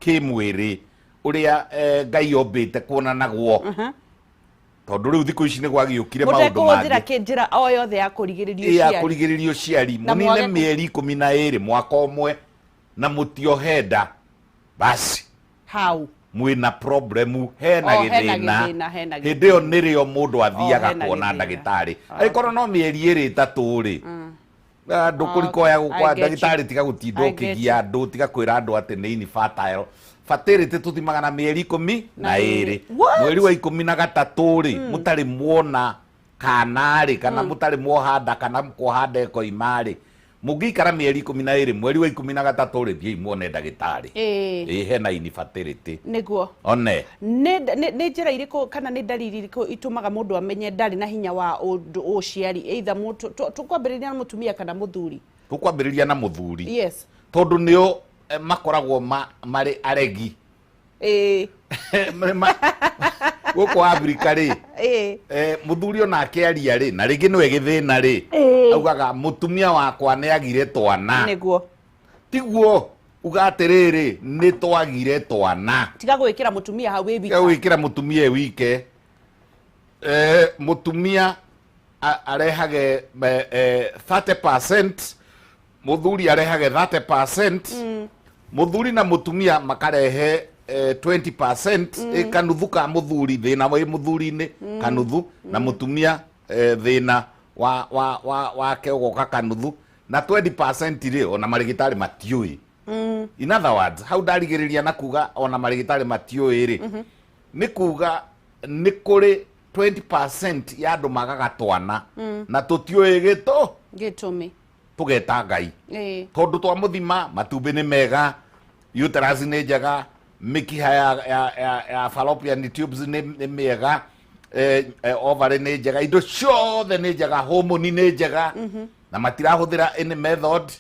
Kĩmwĩrĩ ũrĩa Ngai ombĩte kuonanagwo, tondũ rĩu thikũ ici nĩ gwagĩũkire maũndũ mũtekũhũthĩra mangĩ. Njĩra o yothe ya kũrigĩrĩria ya ũciari. Kũrigĩrĩria ũciari. Na mũnine mwage mĩeri 12, mwaka ũmwe, na mũtiohe nda, basi hau mwĩna problemu, hena Oh, hena gĩthĩna. gĩthĩna, hena Hĩndĩ ĩyo nĩrĩo mũndũ athiaga hena kuona gĩthĩna. ndagĩtarĩ. Angĩkorwo no mĩeri 2 3 rĩ, ndũkũrikoya I gũkwa get you. ndagĩtarĩ. Tiga gũtinda I get ũkĩgia andũ, tiga kwĩra andũ atĩ nĩ infertile. Fertility tũthimaga na mĩeri ikũmi na na ĩrĩ. ĩrĩ. What? Mweri wa 13 rĩ, mũtarĩ muona kana rĩ, kana mũtarĩ muoha nda, kana kuoha nda ĩkoima rĩ, mũngĩikara mĩeri 12, mweri wa 13 rĩ, thiĩi muone ndagĩtarĩ. Ĩĩ, hena infertility. One. Nĩ njĩra irĩkũ kana nĩ ndariri irĩkũ itũmaga mũndũ amenye ndarĩ na hinya wa ũndũ ũciari, either tũkwambĩrĩria na mũtumia kana mũthuri? Tũkwambĩrĩria na mũthuri, tondũ nĩo makoragwo marĩ aregi. Gũkũ Afrika rĩ, mũthuri ona akĩaria rĩ, na rĩngĩ nĩwe gĩthĩna rĩ, augaga mũtumia wakwa nĩ agire twana. Tiguo uga atĩrĩrĩ, nĩ twagire twana. Tiga gwĩkĩra mũtumia hau wĩ Tiga wika. Gwĩkĩra mũtumia e wike. Mũtumia arehage 30%, mũthuri arehage 30%, mũthuri na mũtumia makarehe 20%. Kanuthu ka mũthuri, thĩna wĩ mũthuri-inĩ kanuthu, na mũtumia thĩna wa wake ũgoka kanuthu, na 20% rĩ, ona marĩgĩtarĩ matiũĩ. In other words, hau ndarigĩrĩria na kuga ona marĩgĩtarĩ matiũĩ rĩ, nĩ kuga nĩ kũrĩ 20% ya andũ magaga twana na tũtiũĩ gĩtũ gĩtũmi. Tũgeta Ngai, tondũ twamũthima matumbĩ nĩ mega, uterus nĩ njega, mĩkiha ya fallopian tubes nĩ mĩega, ovary nĩ njega, indo ciothe nĩ njega, hormone nĩ njega, na matirahũthĩra any method,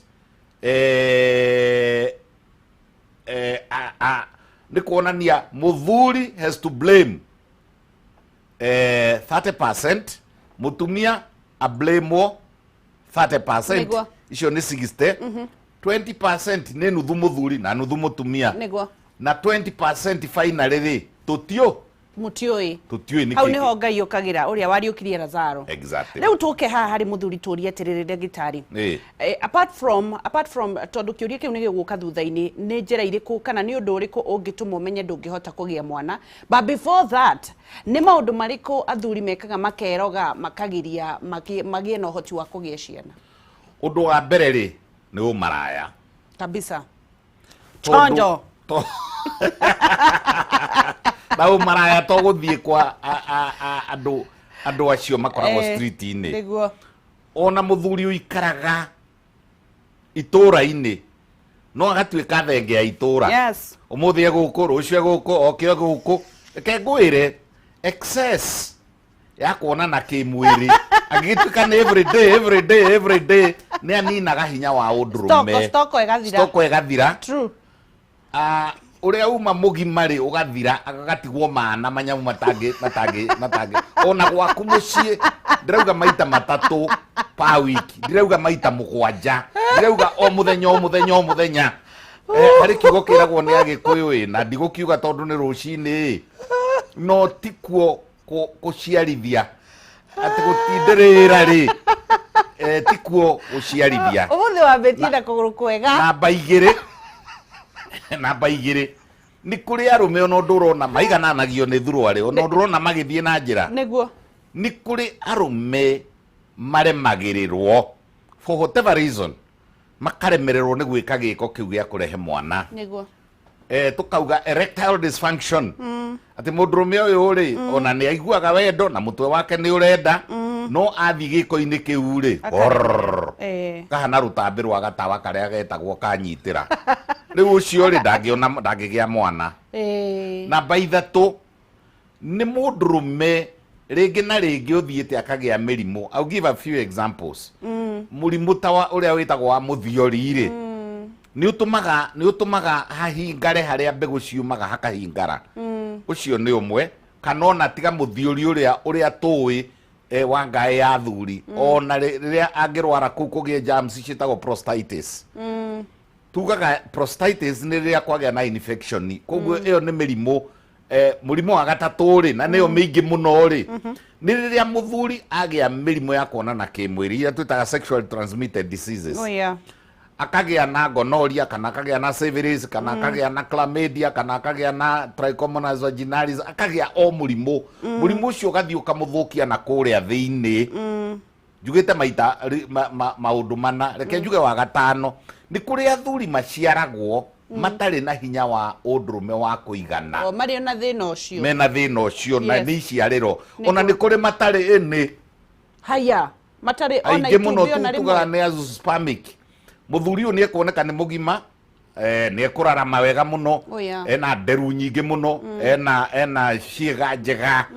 nĩ kuonania mũthuri has to blame 30%, mũtumia ablamwo 30%. Icio nĩ 60. 20% nĩ nuthu mũthuri na nuthu mũtumia. Na 20% finally rĩ, tũtio Mũtiũĩ. Tũtiũĩ nĩ Hau kĩĩ. Nĩho Ngai ũkagĩra ũrĩa wariũkirie Lazaro. Rĩu tũke haha harĩ mũthuri, tũrie atĩrĩrĩ, ndagĩtarĩ. Apart from tondũ kĩũria kĩu nĩ gĩgũka thutha-inĩ, nĩ njĩra irĩkũ kana nĩ ũndũ ũrĩkũ ũngĩtũma ũmenye ndũngĩhota kũgĩa mwana? But before that, nĩ maũndũ marĩkũ athuri mekaga makeroga makagiria magĩe na ũhoti wa kũgĩa ciana? Ũndũ wa mbere rĩ, nĩ ũmaraya. Kabisa. Chonjo. Na ũmaraya to gũthiĩ kwa andũ acio makoragwo street-inĩ. Ona mũthuri ũikaraga itũũra-inĩ no agatuĩka thenge ya itũũra. Ũmũthĩ egũkũ, rũciũ egũkũ, oke egũkũ. Reke ngwĩre, excess ya kuonana kĩmwĩrĩ, angĩgĩtuĩka nĩ every day, every day, every day, nĩ aninaga hinya wa ũndũrũme. Stoko ĩgathira. Stoko ĩgathira. True. Ah, ũrĩa uma mũgima rĩ, ũgathira, agatigwo mana manyamu matangĩ matangĩ matangĩ. Ona gwaku mũciĩ, ndĩrauga maita 3 per week, ndirauga maita 7, ndirauga o mũthenya, o mũthenya, o mũthenya. Harĩ kiugo kĩragwo nĩ Agĩkũyũ ĩ, na ndigũkiuga tondũ nĩ rũcinĩ ĩ, no tikuo kũciarithia atĩ gũtindĩrĩra rĩ, tikuo gũciarithia. Ũmũthĩ wambĩtie na kũgũrũ kwega. Namba 2, namba 2 nĩ kũrĩ arũme ona ũndũ ũrona maigananagio nĩ thuruarĩ, ona ũndũ ũrona magĩthiĩ na njĩra. Nĩ kũrĩ arũme maremagĩrĩrwo for whatever reason, makaremererwo nĩ gwĩka gĩko kĩu gĩa kũrehe mwana. Tukauga erectile dysfunction, atĩ mũndũrũme ũyũ rĩ, ona nĩ aiguaga wendo na mũtwe wake nĩ ũrenda, no athiĩ gĩko-inĩ kĩu rĩ, Akaremererwo. Kahana rũtambĩ rwa gatawa karĩa getagwo kanyitĩra. Rĩu ũcio rĩ, ndangĩona, ndangĩgĩa mwana. Namba 3 nĩ mũndũrũme rĩngĩ na rĩngĩ ũthiĩte akagĩa mĩrimũ. I'll give a few examples. Mũrimũ ta wa ũrĩa wĩtagwo wa mũthiori rĩ, nĩ ũtũmaga hahingare harĩa mbegũ ciumaga, hakahingara. Ũcio nĩ ũmwe. Kana ona tiga mũthiori ũrĩa tũĩ, wa ngaĩ ya athuri, ona rĩrĩa angĩrwara kũu kũgĩe germs ciĩtagwo prostatitis. Tugaga prostatitis nĩ rĩrĩa kwagĩa na infection, koguo ĩyo nĩ mĩrimũ. Mũrimũ wa gatatũ rĩ, na nĩyo mĩingĩ mũno rĩ, nĩ rĩrĩa mũthuri agĩa mĩrimũ ya kuonana kĩmwĩrĩ, iria twĩtaga sexually transmitted diseases. Oh, yeah. Akagĩa na gonorrhea, kana akagĩa na syphilis, kana akagĩa na chlamydia, kana akagĩa na Trichomonas vaginalis, akagĩa o mũrimũ. Mũrimũ ũcio ũgathiĩ ũkamũthũkia na kũrĩa thĩinĩ. Njugĩte maita maũndũ mana, reke njuge wa gatano. Nĩ kũrĩ athuri maciaragwo matarĩ na hinya wa ũndũrũme wa kũigana. O marĩ na thĩna ũcio. Mena thĩna ũcio na nĩ iciarĩro. Ona nĩ kũrĩ matarĩ ĩnĩ. Haya, matarĩ ona aingĩ mũno itumbĩ ona tugaga rĩmwe. Nĩ azoospermic. Mũthuri ũyũ nĩ ekuoneka nĩ mũgima, nĩ ekũrarama wega mũno, Oh, yeah. ena nderu nyingĩ mũno, ena ciĩga njega,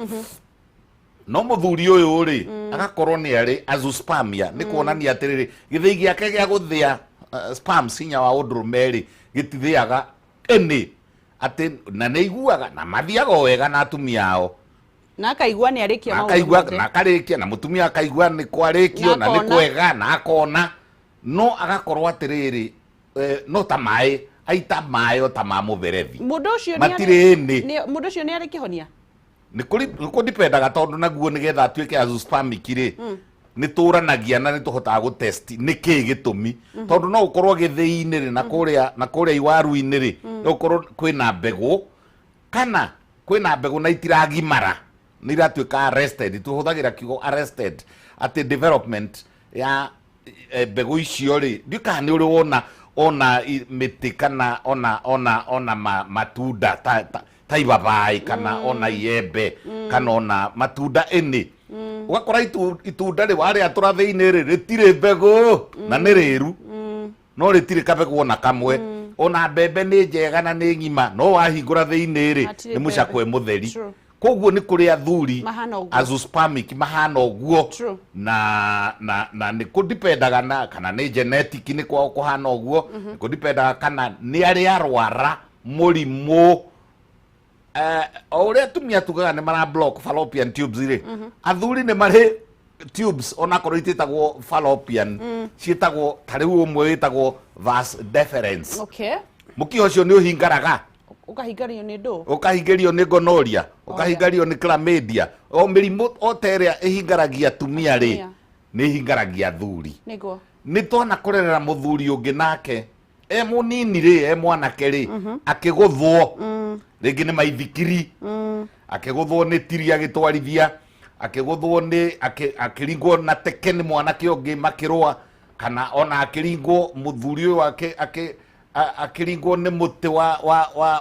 no mũthuri ũyũ rĩ, agakorwo nĩ arĩ azoospermia. Nĩ kuonania atĩrĩrĩ, gĩthĩi gĩake gĩa gũthĩa sperms, hinya wa ũndũrũme rĩ, gĩtithĩaga ĩnĩ atĩ na nĩ aiguaga na mathiaga o wega na atumia ao. Na akaigua nĩ arĩkia Na maũndũ akaigua mothe. Na akarĩkia, na mũtumia akaigua nĩ kwarĩkio na nĩ akona. Kwega na akona, no agakorwo atĩrĩrĩ, no ta maĩ aita maĩ o ta ma mũberethi. Mũndũ ũcio nĩ Matirĩ ĩnĩ. Mũndũ ũcio nĩ arĩ kĩhonia? Nĩ kũdipendaga, tondũ naguo nĩgetha atuĩke azoospermic rĩ, nĩ tũranagia na nĩ tũhotaga gũtest nĩ kĩĩ gĩtũmi, tondũ no ũkorwo gĩthĩi-inĩ rĩ, na kũrĩa iwaru-inĩ rĩ, no ũkorwo kwĩna mbegũ, kana kwĩna mbegũ na itiragimara, nĩ iratuĩka arrested. Tũhũthagĩra kiugo arrested, atĩ development ya mbegũ icio rĩ, ndiũ kana nĩ ũrĩ wona ona mĩtĩ kana ona matunda ta ibabaĩ, kana ona iembe, kana ona matunda ĩnĩ, ũgakora itunda rĩ warĩatũra thĩinĩ rĩ, rĩtirĩ mbegũ na nĩ rĩru, no rĩtirĩ kabegũ ona kamwe. Ona mbembe nĩ njega na nĩ ng'ima, no wahingũra thĩinĩ rĩ, Hatirĩ nĩ mũcakwe mbembe. mũtheri. Koguo Koguo nĩ kũrĩ athuri Mahana ũguo. Azoospermic mahana ũguo. Na nĩ kũdipendaga na kana nĩ genetic, nĩ kwao kũhana ũguo. Nĩ kũdipendaga kana nĩ arĩ arwara mũrimũ. O ũrĩa atumia tugaga nĩ mara block fallopian tubes rĩ, athuri nĩ marĩ tubes, onakorwo itĩtagwo fallopian, ciĩtagwo ta rĩu ũmwe wĩtagwo vas deferens. Mũkiha ũcio nĩ ũhingaraga. Ũkahingario nĩ ndũ? Ũkahingĩrio nĩ gonorrhea, ũkahingario nĩ chlamydia, o mĩrimũ o ta ĩrĩa ĩhingaragia atumia rĩ, Atumia. Nĩ ĩhingaragia athuri. Nĩ twana kũrerera mũthuri ũngĩ nake e mũnini rĩ, e mwanake rĩ, akĩgũthwo rĩngĩ nĩ maithikiri, akĩgũthwo nĩ tiri agĩtwarithia, akĩgũthwo nĩ akĩringwo na teke nĩ mwanake ũngĩ makĩrũa, kana ona akĩringwo mũthuri ũyũ akĩringwo nĩ mũtĩ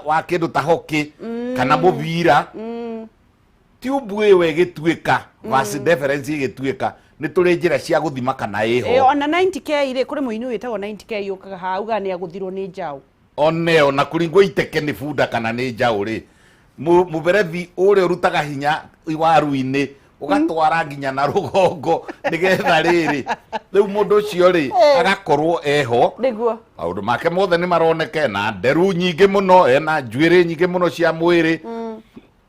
wa kĩndũ ta hockey kana mũbira, tube ĩyo ĩgĩtuĩka, vas deferens ĩgĩtuĩka. Nĩ tũrĩ njĩra cia gũthima kana ĩho. Ona 90K rĩ, kũrĩ mũini wĩtagwo 90K ũkaga haha augaga nĩ agũthirwo nĩ njaũ. One ona kũringwo iteke nĩ bunda kana nĩ njaũ rĩ, mũberethi ũrĩa ũrutaga hinya iwaru-inĩ ũgatwara nginya na rũgongo, nĩgetha rĩrĩ rĩu mũndũ ũcio rĩ, agakorwo eho. Maũndũ make mothe nĩ maroneka, ena nderu nyingĩ mũno, ena njuĩrĩ nyingĩ mũno cia mwĩrĩ,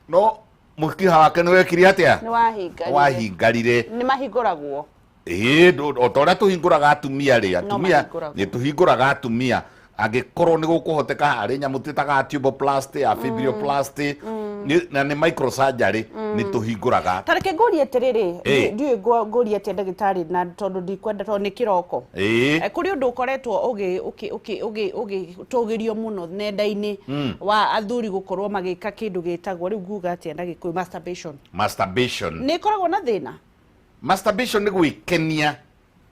no mũkiha wake nĩ wekire atĩa? Nĩ wahingarire. Wahingarire. Nĩ mahingũragwo? Ĩĩ, o ta ũrĩa tũhingũraga atumia rĩ, atumia mahingũragwo. Nĩ tũhingũraga atumia angĩkorwo nĩ gũkũhoteka. Harĩ nyamũ twĩtaga tuboplasty, ya fibrioplasty, na nĩ microsurgery, nĩ tũhingũraga. Ta reke ngũrie atĩrĩrĩ, ndiũĩ ngũrie atĩa ndagĩtarĩ, na tondũ ndikwenda, tondũ nĩ kĩroko. Kũrĩ ũndũ ũkoretwo ũgĩtũgĩrio mũno nenda-inĩ wa athuri gũkorwo magĩka kĩndũ gĩtagwo, rĩu nguga atĩa na Gĩkũyũ, masturbation. Masturbation. Nĩ ĩkoragwo na thĩna? Masturbation nĩ gwĩkenia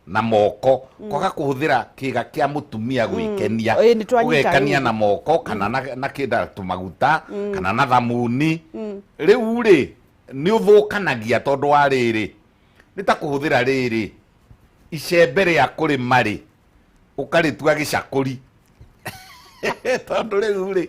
na moko, kwaga kũhũthĩra kĩga kĩa mũtumia gwĩkenia. Ĩĩ, nĩ twanyita ũgekania rĩu. Na moko kana na kĩnda tũmaguta kana na thamuni. Rĩu rĩ, nĩ ũthũkanagia, tondũ wa rĩrĩ, nĩ ta kũhũthĩra rĩrĩ icembe rĩa kũrĩma rĩ, ũkarĩtua gĩcakũri, tondũ rĩu rĩ,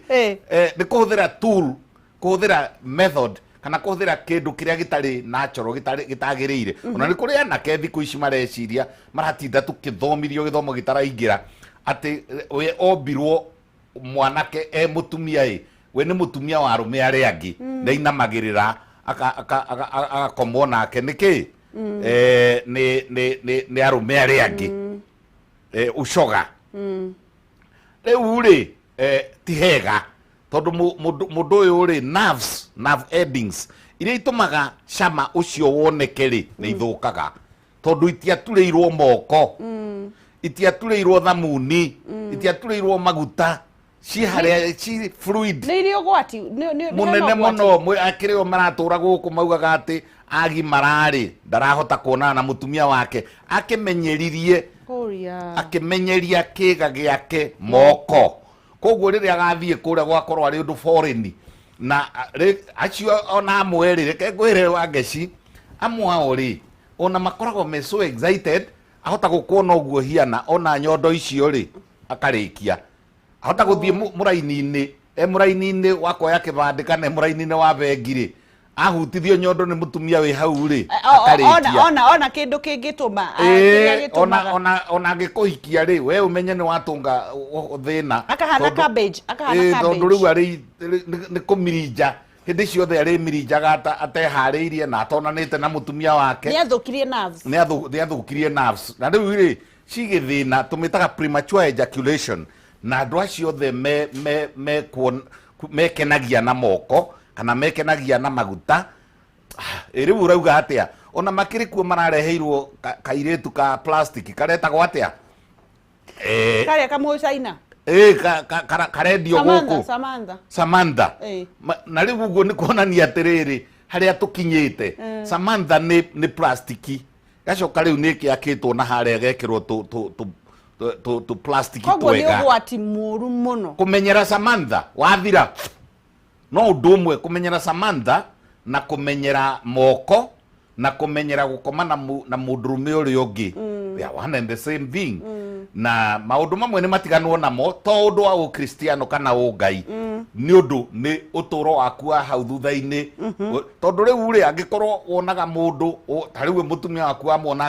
nĩ kũhũthĩra tool, kũhũthĩra method kana kũhũthĩra kĩndũ kĩrĩa gĩtarĩ natural, gĩtarĩ gĩtagĩrĩire. Ona nĩ kũrĩ anake thikũ ici mareciria, maratinda tũkĩthomithio gĩthomo gĩtaraingĩra atĩ we ombirwo mwanake e mũtumia, ĩ we nĩ mũtumia wa arũme arĩa angĩ, nĩ ainamagĩrĩra agakomwo nake nĩkĩ? Nĩ arũme arĩa angĩ, ucoga. Rĩu rĩ, ti hega tondũ mũndũ ũyũ rĩ, nerves, nerve endings iria itũmaga cama ũcio woneke rĩ, nĩ ithũkaga tondũ itiaturĩirwo moko, itiaturĩirwo thamuni, itiaturĩirwo maguta, ci harĩa ci fluid. Nĩ irĩ ũgwati mũnene hena ũgwati. Mũno. Akĩrĩ o maratũra gũkũ maugaga atĩ agimara-rĩ, ndarahota kuonana na mũtumia wake, akĩmenyeririe Kũria. Akĩmenyeria kĩga gĩake moko, koguo rĩrĩa agathiĩ kũrĩa gwakorwo arĩ ũndũ foreign na acio ona amwe rĩ, reke ngwĩre Wangeci, amwe ao rĩ, ona makoragwo me so excited, ahota gũkuona ũguo hiana ona nyondo icio rĩ, akarĩkia ahota gũthiĩ mũraini-inĩ, e mũraini-inĩ wa kuoya kĩbandĩ kana e mũraini-inĩ wa bengi rĩ, ahutithio nyondo nĩ mũtumia wĩ hau rĩ, Ona akarĩkia. Ona kĩndũ kĩngĩtũma kĩrĩa Ona gĩtũmaga ona angĩkũhikia rĩ, we ũmenye nĩ watũnga thĩna. Akahana cabbage, akahana tondũ cabbage. rĩu arĩ nĩ kũmirinja hĩndĩ ciothe, arĩ mirinjaga ateharĩirie na atonanĩte na mũtumia wake. Nĩ athũkirie nerves. Nĩ athũkirie nerves, na rĩu rĩ cigĩthĩna tũmĩtaga premature ejaculation, na andũ acio othe me mekenagia na moko kana mekenagia na maguta. Ĩ rĩu ũrauga atĩa? Ona makĩrĩ kuo marareheirwo kairĩtu ka plastic karetagwo atĩa? Karĩa kamũcaina. Karendio Samantha. gũkũ. Samantha. Samantha. Na rĩu ũguo nĩ kuonania atĩrĩrĩ, harĩa tũkinyĩte, Samantha nĩ plastiki, gacoka rĩu nĩ kĩakĩtwo na harĩa gekĩrwo tũ plastiki Koguo nĩ twega. Ũgwati mũru mũno. Kũmenyera Samantha wathira no ũndũ ũmwe, kũmenyera Samantha na kũmenyera moko na kũmenyera gũkoma na mũndũrũme ũrĩa ũngĩ, they are one and the same thing. Na maũndũ mamwe nĩ matiganwo namo to ũndũ wa ũkristiano kana ũngai, nĩ ũndũ nĩ ũtũũro waku wa hau thutha-inĩ. Tondũ rĩu rĩ, angĩkorwo wonaga mũndũ ta rĩu mũtumia waku wamwona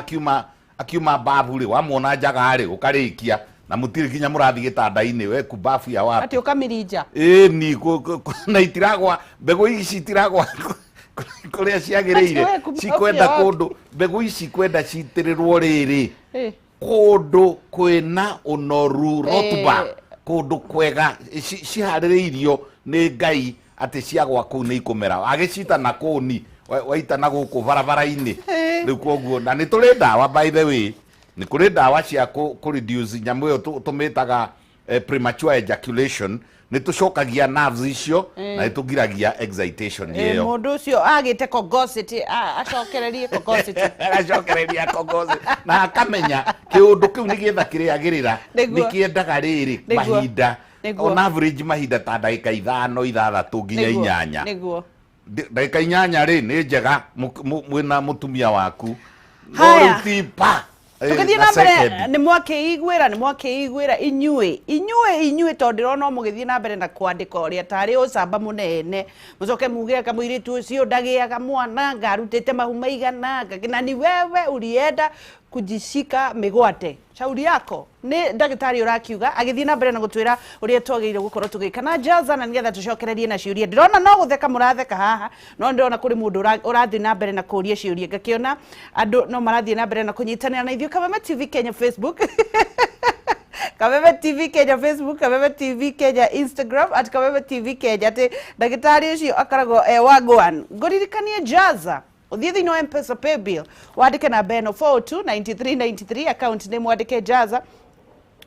akiuma babu rĩ, wamwona njaga rĩ, ũkarĩkia na mũtirĩ nginya mũrathiĩ gĩtanda-inĩ, we kumbabu ya wapi? Atĩ ũkamirinja. Ĩni na itiragwa, mbegũ ici itiragwa kũrĩa ciagĩrĩire. Atĩ we kumbabu Cikwenda ya wapi? kũndũ, mbegũ ici kwenda citĩrĩrwo rĩrĩ kũndũ kwĩna ũnoru, rotuba, kũndũ kwega, ciharĩrĩirio nĩ Ngai atĩ ciagwa kũu nĩ ikũmera. Wagĩcita na kũni waita na gũkũ barabara-inĩ rĩu. Koguo na nĩ tũrĩ ndawa, by the way, nĩ kũrĩ ndawa cia kũ reduce nyamũ ĩyo tũmĩtaga premature ejaculation. Nĩ tũcokagia nerves icio na nĩ tũgiragia excitation ĩyo. Mũndũ ũcio agĩte kogosity, acokererie kogosity. Agacokereria kongoci na akamenya kĩũndũ kĩu nĩgetha kĩrĩagĩrĩra nĩkĩendaga rĩrĩ mahinda, on average mahinda ta ndagĩka 5, 6 nginya 8. Ndagĩka 8 rĩ, nĩ njega mwĩna mũtumia waku, no Haya. rĩu ti pa Tũgĩthiĩ na na mbere. second. Nĩ mwakĩiguĩra inyuĩ tondũ ndĩrona o mũgĩthiĩ na mbere na kwandĩka ũrĩa tarĩ ũcamba mũnene, mũcoke muge kamũirĩtu ũcio ndagĩaga mwana, ngarutĩte mahu maigana na ni wewe ulienda kujishika mĩgwate. Shauri yako. Nĩ ndagĩtarĩ ũrakiuga agĩthiĩ na mbere na gũtwĩra ũrĩa twagĩrĩire gũkorwo tũgĩka na jaza, na nĩgetha tũcokererie na ciũria. Ndĩrona no gũtheka mũratheka haha, no ndĩrona kũrĩ mũndũ ũrathiĩ na mbere na kũria ciũria, ngakĩona andũ no marathiĩ na mbere na kũnyitanĩra na ithuĩ. Kameme TV Kenya Facebook, Kameme TV Kenya Facebook, Kameme TV Kenya Instagram, @KamemeTVKenya, atĩ ndagĩtarĩ ũcio akoragwo e wagwan. Ngũririkanie jaza ũthiĩ thĩinĩ wa M-Pesa paybill, wandĩke namba ĩno 402 9393, account nĩ mwandĩke jaza,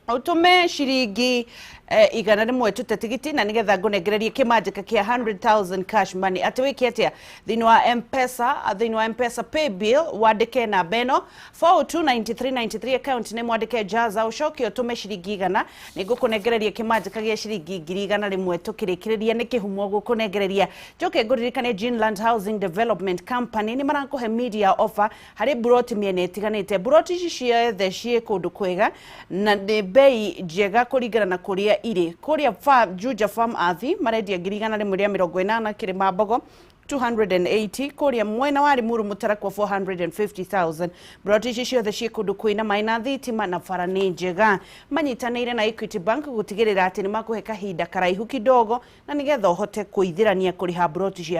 ũtũme ciringi 100 tũte tigiti, na nĩgetha ngũnengererie kĩmanjĩka kĩa 100,000 cash money. Atĩ wĩke atĩa? Thĩinĩ wa M-Pesa, thĩinĩ wa M-Pesa paybill, wandĩke namba ĩno 4029393, account nĩ mwandĩke jaza, ũcoke ũtũme ciringi 100, nĩ ngũkũnengereria kĩmanjĩka gĩa ciringi 100,000. Tũkĩrĩkĩrĩria nĩ kĩhumo gũkũnengereria. Njoke ngũririkanie Ginland Housing Development Company nĩ marakũhe media offer harĩ buroti mĩena ĩtiganĩte. Buroti ici ciothe ciĩ kũndũ kwega na nĩ bei njega kũringana na kũrĩa irĩ. Kũrĩa Juja Farm Athi marendia 180,000, Kĩrĩma Mbogo. 280, kũrĩa mwena wa Limuru Mũtarakwa 450,000. Mburoti ici ciothe ciĩ kũndũ kwĩna maĩ na thitima na bara nĩ njega. Manyitanĩire na Equity Bank gũtigĩrĩra atĩ nĩ makũhe kahinda karaihu kidogo na nĩgetha ũhote kũithĩrania kũrĩha mburoti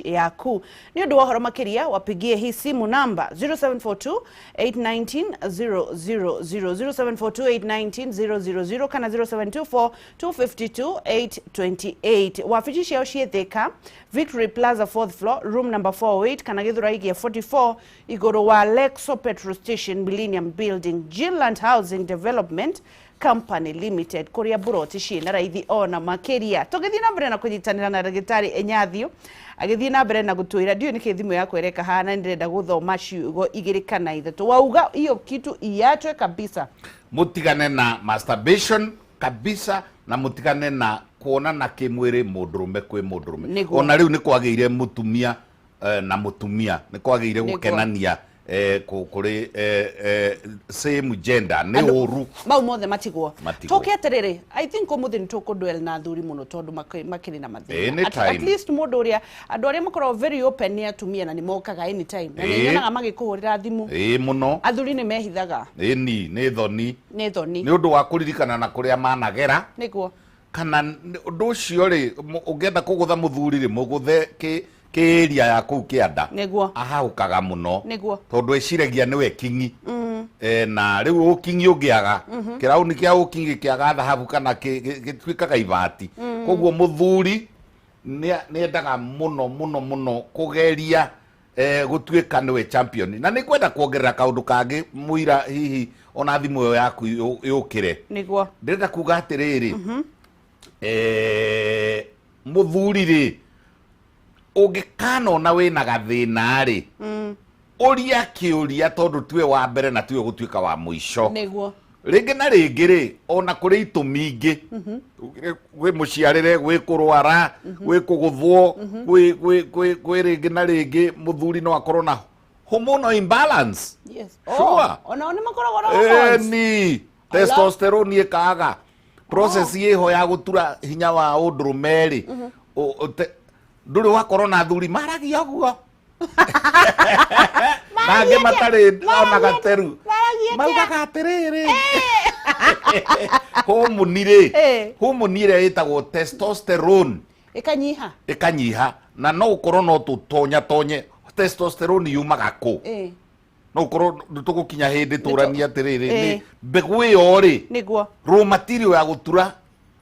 yaku. Nĩ ũndũ wa ũhoro makĩria wapigie hii simu namba 0742 819 000, 0742 819 000 kana 0724 252 828. Wabici ciao ciĩ Thika, Victory Plaza, 4th floor, room number 408, kana Githurai gĩa 44 igũrũ wa Lexo Petrol Station, Millennium Building. Ginland Housing Development Company Limited, kũrĩa mburoti ciĩna raithi ona makĩria. Tũgĩthiĩ na mbere na kũnyitanĩra na ndagĩtarĩ Enyathio agĩthiĩ na mbere na gũtwĩra, ndiũĩ nĩkĩ thimũ yakwa ĩreka haha, ndĩrenda gũthoma ciugo igĩrĩ kana ithatũ. Wauga hiyo kitu iachwe kabisa. Mutigane na masturbation kabisa, na mutigane na kuonana kĩmwĩrĩ mũndũrũme kwĩ mũndũrũme. Nĩguo. Ona rĩu nĩ kwagĩire mũtumia na mũtumia, nĩ kwagĩire Nĩguo. gũkenania kũrĩ same gender nĩ Andũ- ũru. Mau mothe matigwo. Matigwo. Tũke atĩrĩrĩ, I think ũmũthĩ nĩ tũkũdwell na athuri mũno tondũ makĩrĩ na Ĩĩ, mathĩna. nĩ At time. least mũndũ ũrĩa, andũ arĩa makoragwo very open nĩ atumia na nĩ mokaga anytime na nĩ Ĩĩ. nyonaga magĩkũhũrĩra thimũ. Ĩĩ mũno. Athuri nĩ mehithaga. Ĩni nĩ thoni. Nĩ thoni. Nĩ ũndũ wa kũririkana na kũrĩa managera. Nĩguo. Kana ũndũ ũcio rĩ, ũngĩenda kũgũtha mũthuri rĩ, mũgũthe kĩ area ya kũu kĩanda. Nĩguo. Ahahũkaga mũno. Nĩguo. Tondũ eciragia nĩwe kingi. Na rĩu ũkingi ũngĩaga, kĩrauni kĩa ũkingi kĩaga thahabu kana gĩtuĩkaga ibati. Koguo mũthuri nĩendaga mũno mũno mũno kũgeria gũtuĩka nĩwe champion. Na nĩngwenda kuongerera kaũndũ kangĩ mũira, hihi ona thimũ ĩyo yaku yũkĩre. Nĩguo. Ndĩrenda kuga atĩrĩrĩ, mũthuri rĩ, ũngĩkanona wĩna gathĩna rĩ, ũria kĩũria, tondũ tiwe wa mbere na tiwe gũtuĩka wa mũico. Nĩguo. Rĩngĩ na rĩngĩ rĩ, ona kũrĩ itũmi ingĩ, gwĩ mũciarĩre, gwĩ kũrwara, gwĩ kũgũthwo, gwĩ rĩngĩ na rĩngĩ mũthuri no akorwo na hormonal imbalance. Yes. Sure. Oh, onao nĩ makoragwo na hormones. Ĩni testosterone ĩkaga process ĩho ya gũtura hinya wa ũndũrũme rĩ, ndũrĩ wakorwo na athuri maragia ũguo na angĩ matarĩ ona gateru. Maragia atĩa? Maugaga atĩrĩrĩ, homoni rĩ, homoni ĩrĩa ĩtagwo testosterone Ĩkanyiha. Ĩkanyiha, na no ũkorwo no tũtonya tonye testosterone yumaga kũ. No ũkorwo nĩtũgũkinya hĩndĩ tũranie atĩrĩrĩ, nĩ mbegũ ĩyo rĩ, Nĩguo. raw material ya gũtura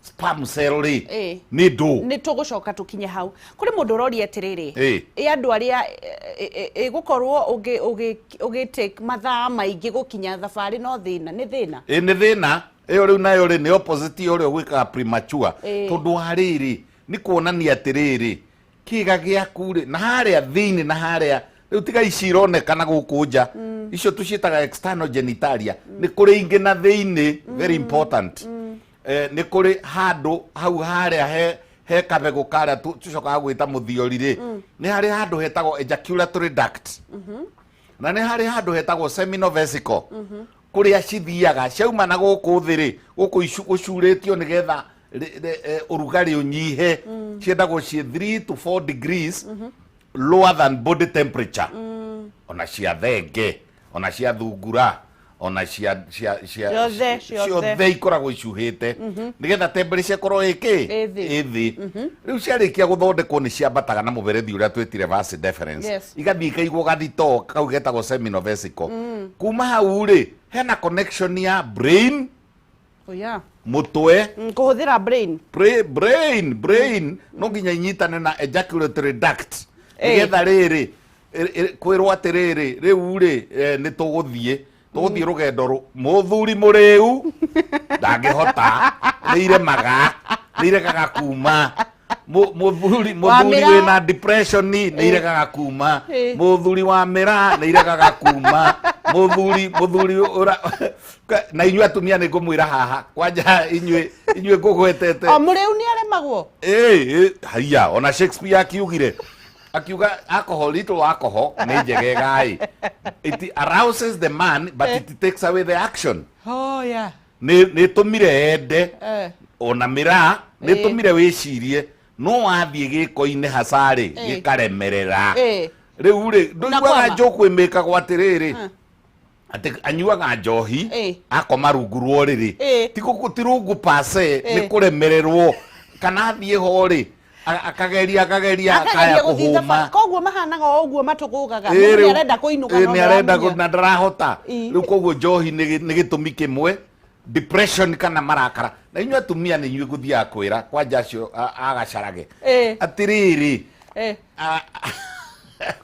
sperm cell rĩ, nĩ ndũ. Nĩ tũgũcoka tũkinye hau. Kũrĩ mũndũ ũroria atĩrĩrĩ, Ĩĩ. ĩ andũ arĩa ĩgũkorwo ũgĩ take mathaa maingĩ gũkinya thabarĩ no thĩna, nĩ thĩna? Ĩ nĩ thĩna ĩyo rĩu nayo rĩ, nĩ opposite ya ũrĩa ũgwĩkaga premature. Tondũ wa rĩrĩ, nĩ kuonania atĩrĩrĩ, kĩga gĩaku rĩ, na harĩa thĩinĩ na harĩa rĩu tiga ici ironekana gũkũ nja, icio tũciĩtaga external genitalia, nĩ kũrĩ ingĩ na thĩinĩ, very important. Nĩ kũrĩ handũ hau harĩa he kabegũ karĩa tũcokaga gwĩta mũthiori rĩ, nĩ harĩ handũ hetagwo ejaculatory duct, na nĩ harĩ handũ hetagwo seminal vesicle, kũrĩa cithiaga ciauma na gũkũ thĩ rĩ, gũkũ gũcurĩtio nĩgetha ũrugarĩ ũnyihe. Ciendagwo ciĩ 3 to 4 degrees lower than body temperature. Ona cia thenge, ona cia thungura, ona cia Ciothe, ciothe. Ciothe ikoragwo icuhĩte nĩgetha temperature ĩkorwo ĩkĩ Ĩ thĩ. ĩ thĩ. Rĩu ciarĩkia gũthondekwo nĩ ciambataga na mũberethi ũrĩa twĩtire vas deferens, igathiĩ ikaigwo gathitoo kau getagwo seminal vesicle. Kuma hau rĩ, hena connection ya brain. Oh, yeah. Mũtwe. Kũhũthĩra brain. Brain no nginya inyitane na ejaculatory duct Ĩ. nĩgetha rĩrĩ kwĩrwo atĩrĩrĩ, rĩu rĩ, nĩ tũgũthiĩ rũgendo rũ mũthuri mũrĩu ndangĩhota, nĩ iremaga, nĩ iregaga kuma. Mũthuri Wamĩra. wĩna depression nĩ iregaga kuma. Mũthuri wa mĩra nĩ iregaga kuma. Mũthuri ũra na inyuĩ atumia nĩ ngũmwĩra haha kwanja inyuĩ ngũgwetete. O mũrĩu nĩ aremagwo. Ĩ, haiya, ona Shakespeare akiugire, akiuga alcohol, little alcohol nĩ njegega ĩ, it arouses the man but it takes away the action. Oh, yeah. Nĩ ĩtũmire ende. Ona mĩraa nĩ ĩtũmire wĩcirie, No wathiĩ gĩko-inĩ hacarĩ, gĩkaremerera. Rĩu rĩ, ndũiguaga Ũnakwama. Njũkũ ĩmĩkagwo atĩrĩrĩ, atĩ anyuaga njohi, akoma rungu rwa ũrĩrĩ. Ti rungu pase, nĩ kũremererwo, kana athiĩ ho rĩ, akageria akageria akaya Akageria gũthiĩ kũhũma. thabarĩ, koguo mahanaga o ũguo matũgũgaga. Ĩ, Mũndũ rĩu- nĩarenda kũinũka, ĩ, no nĩarenda ndaramenya. na ndarahota. Rĩu koguo njohi nĩ gĩtũmi kĩmwe, depression kana marakara. Na inyuĩ atumia nĩ inyuĩ ngũthiaga kwĩra kwanja acio agacarage atĩrĩrĩ,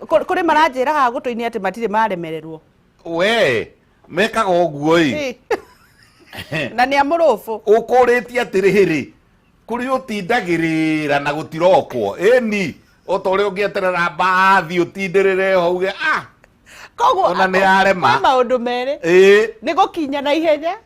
Kũrĩ maranjĩra haha gũtũ-inĩ atĩ matirĩ maremererwo. We mekaga ũguo ĩ. Na nĩ amũrũbũ. Ũkũrĩtie atĩrĩrĩ, kũrĩ ũtindagĩrĩra na gũtirokwo ĩni, o ta ũrĩa ũngĩeterera mbathi ũtindĩrĩre ho uge ah. Koguo Ona nĩ yarema. Kwĩ maũndũ merĩ, nĩ gũkinya na ihenya,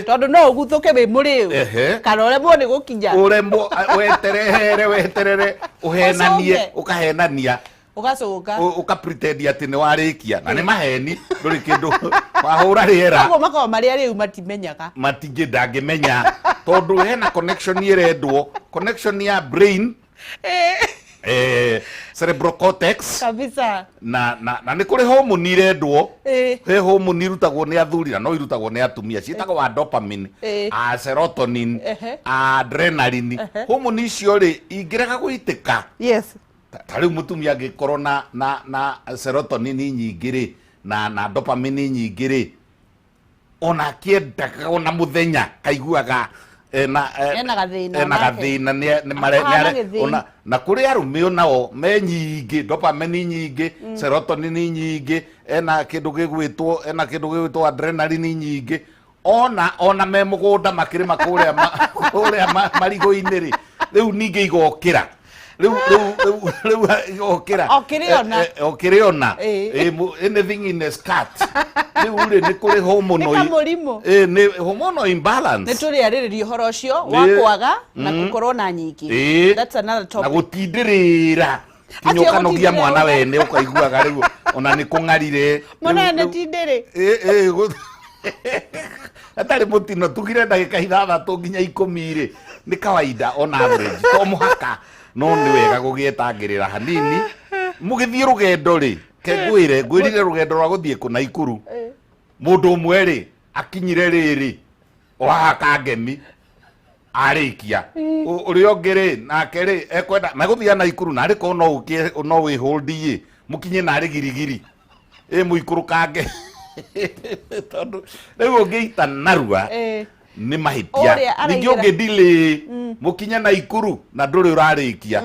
tondũ no ũguthũke wĩ mũrĩu, kana ũremwo nĩ gũkinya. Ũremwo, weterere weterere, ũhenanie. Ũcũnge. Ũkahenania. Ũgacũnga. Ũka pretend atĩ nĩ warĩkia na nĩ maheni, ndũrĩ kĩndũ wahũra rĩera. Koguo makoragwo marĩ arĩu, matimenyaga. Matingĩ, ndangĩmenya tondũ hena connection ĩrendwo, connection ya brain, cerebral cortex. Na nĩ kũrĩ hormone irendwo. He hormone irutagwo nĩ athuri na no irutagwo nĩ atumia, ciĩtagwo wa dopamine, a serotonin, adrenaline. Hormone icio rĩ, ingĩrega gũitĩka, ta rĩu mũtumia angĩkorwo na serotonin nyingĩ rĩ, na dopamine nyingĩ rĩ, ona akĩendaga ona mũthenya kaiguaga ena Ena gathĩna ena nake. Gathĩna nĩ mare- Ahana nĩ gĩthĩi. ona na kũrĩ arũme onao me nyingĩ, dopamine nyingĩ, serotonin nyingĩ, ena kĩndũ gĩgwĩtwo ena kĩndũ gĩgwĩtwo adrenaline nyingĩ, ona me mũgũnda makĩrĩma kũrĩa marigũ-inĩ rĩ, rĩu ningĩ igokĩra rĩu igokĩra. O kĩrĩona. O kĩrĩona. Anything in a skirt. Rĩu rĩ, nĩ kũrĩ hormonal Nĩ kamũrimũ. Nĩ hormonal imbalance. Nĩ tũrĩarĩrĩria ũhoro ũcio wa kwaga na gũkorwo na nyingĩ. That's another Na topic. Gũtindĩrĩra kinya Atĩ ũkanogia gũtindĩrĩra mwana wene, ũkaiguaga rĩu ona nĩ kũng'arire. Mũnene tindĩrĩ. Ĩ, atarĩ mũtino tugire ndagĩka 6 nginya 10 rĩ, nĩ kawaida on average, to mũhaka, no nĩ wega gũgĩetangĩrĩra hanini mũgĩthiĩ rũgendo rĩ. Ke ngwĩre, ngwĩrire rũgendo rwa gũthiĩ kũ Naikuru, mũndũ ũmwe rĩ akinyire rĩrĩ o haha Kangemi arĩkia. Ũrĩa ũngĩ rĩ, nake rĩ, ekwenda megũthiĩ Naikuru narĩ korwo no ũkĩe no wĩhold ĩ mũkinye narĩ girigiri ĩ mũikũrũkange, tondũ rĩu ũngĩita narua nĩ mahĩtia. Ũrĩa Ningĩ araigĩra- ũngĩ delay mũkinye Naikuru na ndũrĩ ũrarĩkia,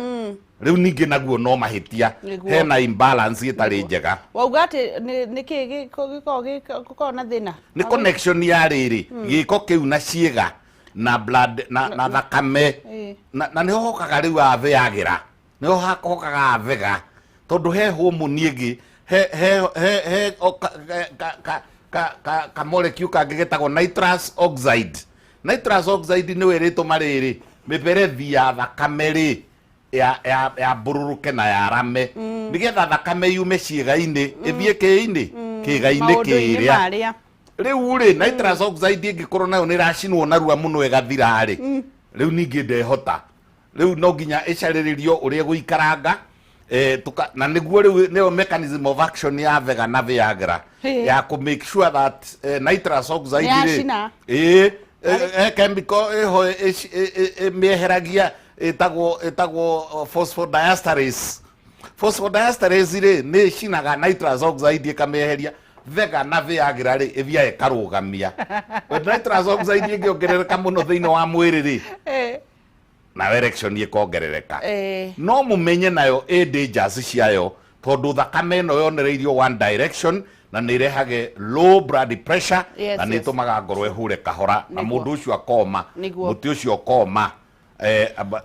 rĩu ningĩ naguo no mahĩtia. Nĩguo. Hena imbalance ĩtarĩ njega. Wauga atĩ nĩ kĩ gĩkoragwo na thĩna? Nĩ connection ya rĩrĩ gĩko kĩu na ciĩga na blood na thakame. Na nĩho hokaga rĩu a Viagra, nĩho hokaga a Vega, tondũ he hormone ĩngĩ, he o ka ka ka ka ka molecule kangĩ getagwo nitrous oxide. Nitrous oxide nĩyo ĩrĩtũma rĩrĩ mĩberethi ya thakame rĩ ya mbũrũrũke na yarame, nĩgetha thakame yume ciĩga-inĩ ĩthiĩ kĩĩ-inĩ, kĩĩga-inĩ Maũndũ-inĩ kĩrĩa. Marĩa. Rĩu rĩ, nitrous oxide ĩngĩkorwo nayo nĩ ĩracinwo narua mũno ĩgathira rĩ, rĩu ningĩ ndehota, rĩu no nginya ĩcarĩrĩrio ũrĩa ĩgũikaranga, na nĩguo rĩu nĩyo mechanism of action ya Vega na Viagra, ya kũ make sure that nitrous oxide rĩ Nĩyacina. ĩ chemical ĩho ĩmĩeheragia, ĩtagwo phosphodiesterase. Phosphodiesterase rĩ, nĩ ĩcinaga nitrous oxide ĩkamĩeheria. Vega na Viagra rĩ, ĩthiaga ĩkarũgamia nitrous oxide ĩngĩongerereka mũno thĩinĩ wa mwĩrĩ rĩ, nayo erection ĩkongerereka. No mũmenye nayo ĩ dangers ciayo, tondũ thakame ĩno yonereirio one direction na nĩ ĩrehage low blood pressure, na nĩ ĩtũmaga ngoro ĩhure kahora na mũndũ ũcio akoma. Mũtĩ ũcio ũkoma,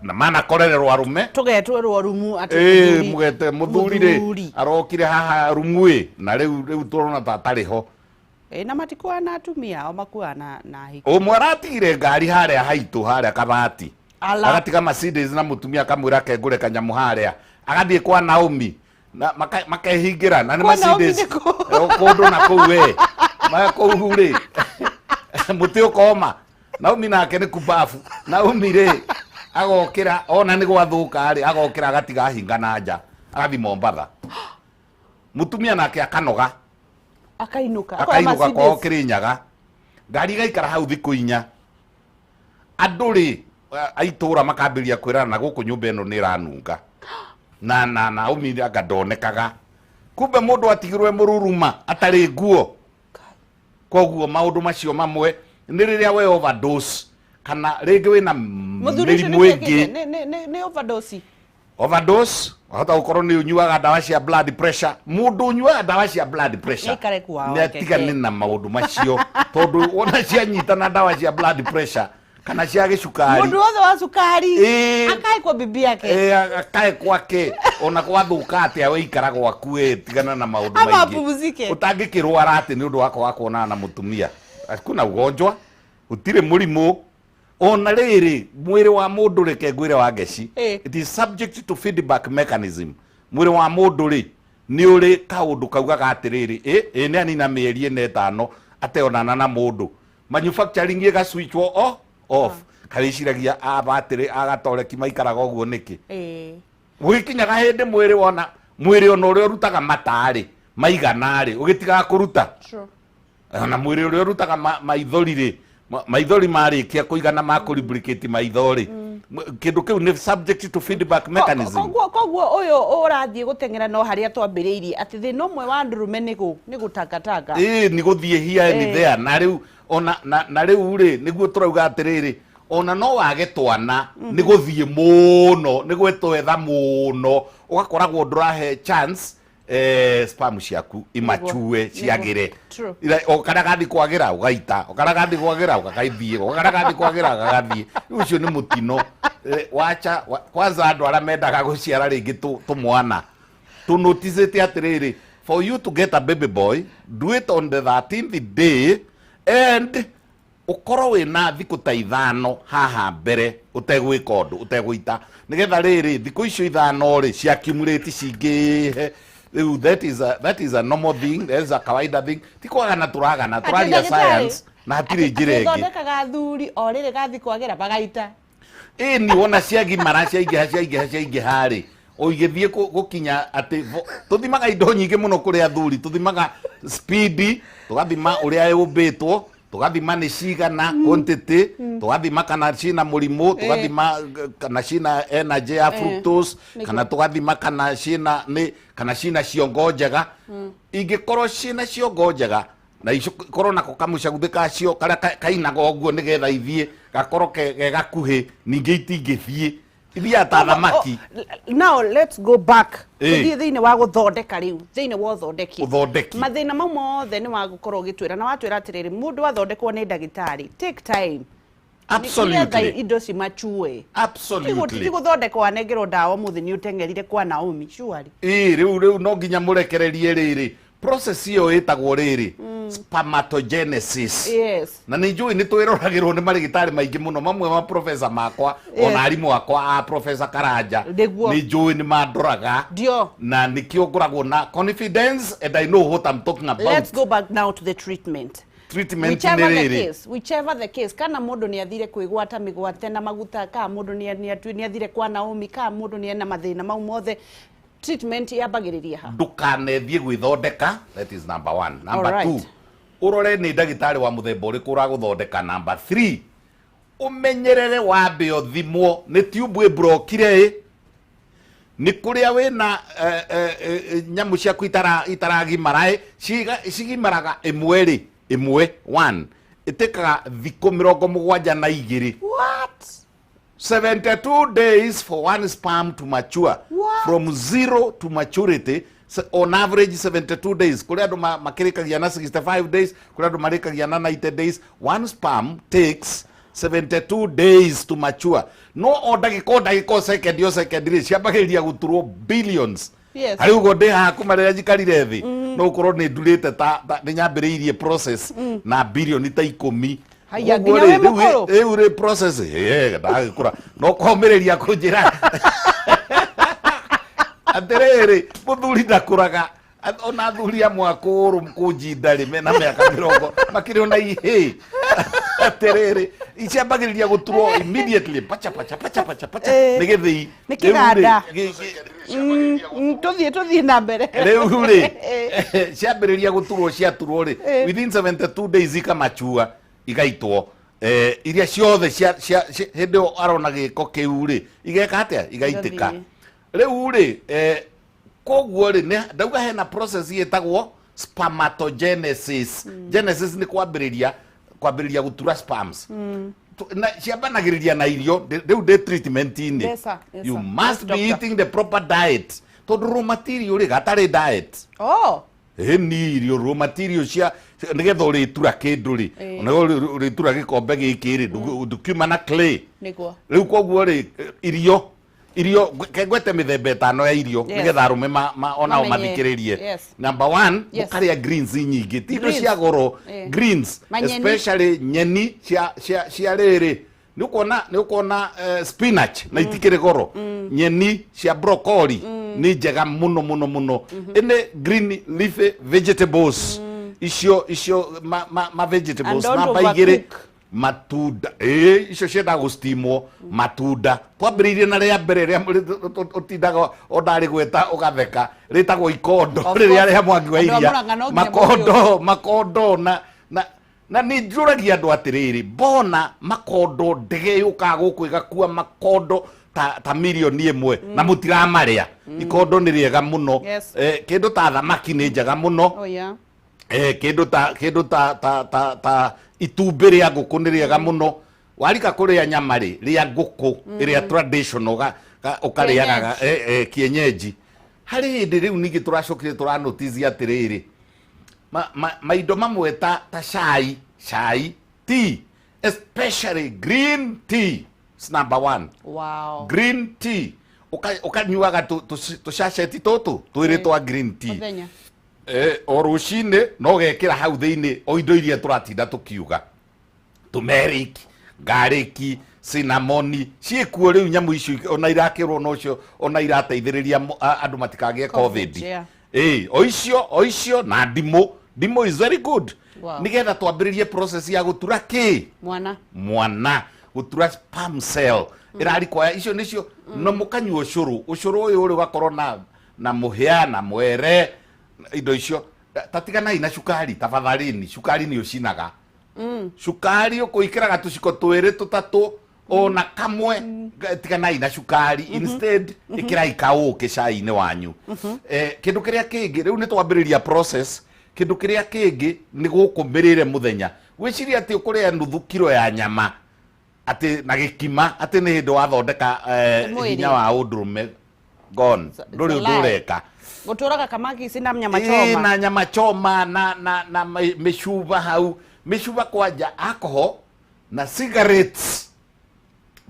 na manakorererwo arũme. Tũgetwerwo rumu atĩ Mũgete mũthuri rĩ, mũthuri. Arokire haha rumu ĩ, na rĩu tũrona ta atarĩ ho. Na matikuaga na atumia ao, makuaga na hiki. Ũmwe aratigire ngari harĩa haitũ harĩa kabati. Ala. Agatiga Mercedes na mũtumia akamwĩra kengũre kanyamũ harĩa, agathiĩ kwa Naomi na makehingĩra na nĩ Kwa Naomi. Mercedes. Nĩ kũ? Kũndũ na kũu we ma kũu rĩ, mũtĩ ũkoma. Naomi nake nĩ kubabu. Naomi rĩ, Agokĩra ona nĩ gwathũka rĩ, agokĩra agatiga hinga na nja, agathiĩ Mombatha. Mũtumia nake akanoga. Akainuka. Akoya Akainũka Mercedes. kwao Kĩrĩnyaga, ngari igaikara hau thikũ 4. Andũ rĩ a itũra makambĩrĩria kwĩrana na gũkũ nyũmba ĩno nĩ ĩranunga na Naomi anga ndonekaga, kumbe mũndũ atigirwo e mũruruma atarĩ nguo. Koguo maũndũ macio mamwe nĩ rĩrĩa we overdose kana rĩngĩ wĩna Mũthuri ũcio mĩrimũ nĩ ĩngĩ. Nĩ overdose. Overdose wahota gũkorwo nĩ ũnyuaga ndawa cia blood pressure. Mũndũ ũnyuaga ndawa cia blood pressure Nĩaikare kwao. Nĩ atigane na maũndũ macio, tondũ wona cianyitana ndawa cia blood pressure kana cia gĩcukari. Mũndũ wothe wa cukari akae kwa bibi yake. Akae kwake, ona gwathũka atĩa we ikara gwaku, ĩ tigana na maũndũ Ama maingĩ. apumzike. Ũtangĩkĩrwara atĩ nĩ ũndũ wa kwaga kuonana na mũtumia? Hakuna ugonjwa, gũtirĩ mũrimũ ona rĩrĩ mwĩrĩ wa mũndũ. Reke ngwĩre wa ngeci, it is subject to feedback mechanism. Mwĩrĩ wa mũndũ rĩ nĩ ũrĩ kaũndũ kaugaga atĩrĩrĩ, ĩ nĩ anina mĩeri 4 5 ateonana na mũndũ, manufacturing ĩga switchwo off. Karĩciragia abatĩrĩ agatoreki maikaraga ũguo nĩkĩ? Gũgĩkinyaga hĩndĩ mwĩrĩ wona mwĩrĩ ona ũrĩa ũrutaga matarĩ maigana rĩ, ũgĩtigaga kũruta. Ona mwĩrĩ ũrĩa ũrutaga maithori rĩ, maithori marĩkia kũigana ma kũlubricate maitho rĩ, kĩndũ kĩu nĩ subject to feedback mechanism. Koguo ũyũ ũrathiĩ gũteng'era, no harĩa twambĩrĩirie atĩ thĩna ũmwe wa ndũrũme nĩ gũtangatanga. Ĩĩ, nĩ gũthiĩ here and there. Na rĩu ona na rĩu rĩ, nĩguo tũrauga atĩrĩrĩ, ona no wage twana nĩ gũthiĩ mũno, nĩ gwĩtwetha mũno, ũgakoragwo ndũrahe chance sperm ciaku imachue, ciagĩre. O karĩa gathi kwagĩra ũgaita, o karĩa gathi kwagĩra ũgagaithiĩ, o karĩa gathi kwagĩra ũgagathiĩ. Rĩu ũcio nĩ mũtino. Wacha kwanza andũ arĩa mendaga gũciara rĩngĩ tũmwana tũnoticĩte atĩrĩrĩ, for you to get a baby boy, do it on the 13th day and ũkorwo wĩna thikũ ta 5 haha mbere ũtegwĩka ũndũ, ũtegũita, nĩgetha rĩrĩ thikũ icio 5 rĩ cia accumulate cingĩhe. Rĩu that is a normal thing, that is a kawaida thing. Ti kwagana tũragana, tũraria science na hatirĩ njĩra ĩngĩ. Thondekaga athuri o rĩrĩ gathi kwagĩra bagaita. Ĩni wona ciagimara, ciaingĩha, ciaingĩha, ciaingĩha rĩ, o igĩthiĩ gũkinya atĩ tũthimaga indo nyingĩ mũno kũrĩ athuri. Tũthimaga speed, tũgathima ũrĩa yũmbĩtwo, tũgathima nĩ cigana quantity, tũgathima kana cina mũrimũ, tũgathima kana cina energy ya fructose, kana tũgathima kana cina nĩ kana cina ciongo njega. Ingĩkorwo cina ciongo njega na ikorwo nako kamũcaguthĩ kacio karĩa kainaga ũguo nĩgetha ithiĩ gakorwo ke gakuhĩ, ningĩ itingĩthiĩ, ithiaga ta thamaki. Now let's go back. Tũthiĩ thĩinĩ wa gũthondeka rĩu, thĩinĩ wa ũthondeki. Ũthondeki. Mathĩna mau mothe nĩ wa gũkorwo ũgĩtwĩra, na watwĩra atĩrĩrĩ, mũndũ athondekwo nĩ ndagĩtarĩ take time nĩgetha indo cimachue. Ti gũthondekwo wanengerwo ndawa ũmũthĩ nĩ ũteng'erire kwa Naomi surely. Ĩĩ, rĩu no nginya mũrekererie rĩrĩ process ĩyo ĩtagwo rĩrĩ spermatogenesis. Na nĩ njũĩ nĩ twĩroragĩrwo nĩ marĩgĩtarĩ maingĩ mũno, mamwe ma professor makwa, ona arimũ akwa a Professor Karanja. Nĩ njũĩ nĩ mandoraga. Na nĩkĩo ngoragwo na confidence and I know what I'm talking about. Let's go back now to the treatment. Treatment nĩ Whichever the rĩrĩ. case, whichever the case, kana mũndũ nĩ athire kwĩgwata mĩgwate na maguta, kana mũndũ nĩ athire kwa Naomi, kana mũndũ nĩ ena mathĩna mau mothe, treatment yambagĩrĩria ha? Ndũkanethiĩ gwĩthondeka, that is number one. Number two, ũrore nĩ ndagĩtarĩ wa mũthemba ũrĩkũ ũragũthondeka. Number three, ũmenyerere wambe ũthimwo nĩ tube ĩmburokire, ĩ nĩ kũrĩa wĩna nyamũ ciaku itaragimara, ĩ cigimaraga ĩmwe rĩ, ĩmwe one ĩtĩkaga thikũ 72. What? 72 days for one sperm to mature. What? From zero to maturity, on average 72 days. Kũrĩ andũ makĩrĩkagia na 65 days, kũrĩ andũ marĩkagia na 90 days. One sperm takes 72 days to mature, no o ndagĩka, o ndagĩka, o second, o second rĩ, ciambagĩrĩria gũturwo billions. Harĩ ũguo ndĩ haha kuma rĩrĩa njikarire thĩ, no ũkorwo nĩ ndurĩte ta nĩ nyambĩrĩirie process na bilioni ta 10. Haya, Ũguo nginya rĩ, wĩ rĩu mũkũrũ? Rĩu rĩ process ndagĩkũra no komĩrĩria kũnjĩra atĩrĩrĩ, mũthuri ndakũraga. Ona athuri amwe akũrũ kũnjinda rĩ, mena mĩaka 20 makĩrĩ ona ihĩ. Atĩrĩrĩ, ciambagĩrĩria gũturwo immediately, pacha pacha pacha pacha pacha. Eh, nĩ gĩthĩi. Nĩ Rĩu rĩ, kĩganda. Tũthiĩ na mbere. Rĩu rĩ, ciambĩrĩria gũturwo, ciaturwo rĩ, Eh. within 72 days ikamachua, igaitwo. Iria ciothe hĩndĩ ĩyo arona gĩko kĩu rĩ, igeka atĩa? Igaitĩka. Igathiĩ. Rĩu rĩ, koguo rĩ, ndauga hena process ĩtagwo spermatogenesis. Genesis nĩ kwambĩrĩria gũtura sperms. Na ciambanagĩrĩria na irio. Rĩu ndĩ treatment-inĩ. Yes, sir. Yes, You sir. must Yes, be doctor. eating the proper diet, tondũ raw material rĩ, gatarĩ diet. Oh. Ĩ ni irio raw material cia nĩgetha ũrĩtura kĩndũ rĩ, Ĩĩ. ona ũrĩtura gĩkombe gĩkĩ rĩ, ndũkiuma na clay. Rĩu koguo rĩ, irio ke ngwete mĩthemba 5 ya irio nĩgetha arũme onao Mamenye. mathikĩrĩrie. Number one, mũkarĩa greens nyingĩ, ti indo Greens. cia goro. Greens. Manyeni. Especially nyeni cia rĩrĩ, nĩ ũkuona spinach na itikĩrĩ goro. Nyeni cia broccoli nĩ njega mũno mũno mũno. Ĩnĩ green leafy vegetables, icio ma vegetables. And don't Namba 2, overcook. Matunda. Ĩ icio ciendaga gũstimwo. Matunda twambĩrĩirie na rĩa mbere rĩa ũtindaga o ndarĩ gweta ũgatheka, rĩtagwo ikondo. Of Rĩrĩa course. rĩa Mwangi wa Andũ a Iria. Murang'a no nginya. Makondo na nĩ njũragia andũ atĩrĩrĩ, mbona makondo ndege yũkaga gũkũ ĩgakua makondo ta mirioni 1 na mũtiramarĩa? Ikondo nĩ rĩega mũno. Kĩndũ ta thamaki nĩ njega mũno. Oh yeah. Kĩndũ ta itumbĩ rĩa ngũkũ nĩ rĩega mũno. Warika kũrĩa nyama rĩ, rĩa ngũkũ ĩrĩa traditional ũkarĩaga kienyeji. Harĩ hĩndĩ rĩu ningĩ tũracokire tũranotice atĩrĩrĩ, maindo mamwe ta cai, tea, especially green tea is number one. Green tea ũkanyuaga tũcaceti tũtũ twĩrĩ twa green tea Mũthenya. O rũcinĩ, no gekĩra hau thĩinĩ o indo iria tũratinda tũkiuga, turmeric, garlic, cinnamon, ciĩkuo. Rĩu nyamũ icio ona irakĩrwo nocio ona irateithĩrĩria andũ matikagĩe COVID. Ĩ o icio na ndimũ. Ndimũ is very good. Nĩgetha twambĩrĩrie process ya gũtura kĩ? Mwana. Mwana, gũtura sperm cell ĩrarikwaya. Icio nĩcio no mũkanyua ũcũrũ. Ũcũrũ ũyũ ũrĩ ũgakorwo na mũhĩa na mwere, indo icio. Tatiganai na cukari tafadhalini. Cukari nĩ ũcinaga. Cukari ũkũikĩraga tũciko twĩrĩ tũtatũ ona kamwe. Tiganai na cukari, instead ĩkĩrai kaũkĩ cai-inĩ wanyu. Kĩndũ kĩrĩa kĩngĩ, rĩu nĩ twambĩrĩria process. Kĩndũ kĩrĩa kĩngĩ nĩ gũkũ mĩrĩre mũthenya. Gwĩciria atĩ ũkũrĩa nuthu kiro ya nyama atĩ na gĩkima atĩ nĩ hĩndĩ wathondeka Mwĩrĩ. hinya wa ũndũrũme, gone. Ndũrĩ It's a ũndũ lie. ũreka. Gũtũraga kamaki na nyama Ĩĩ, choma. Na nyama choma na mĩcuba hau, mĩcuba kwanja, alcohol na cigarettes,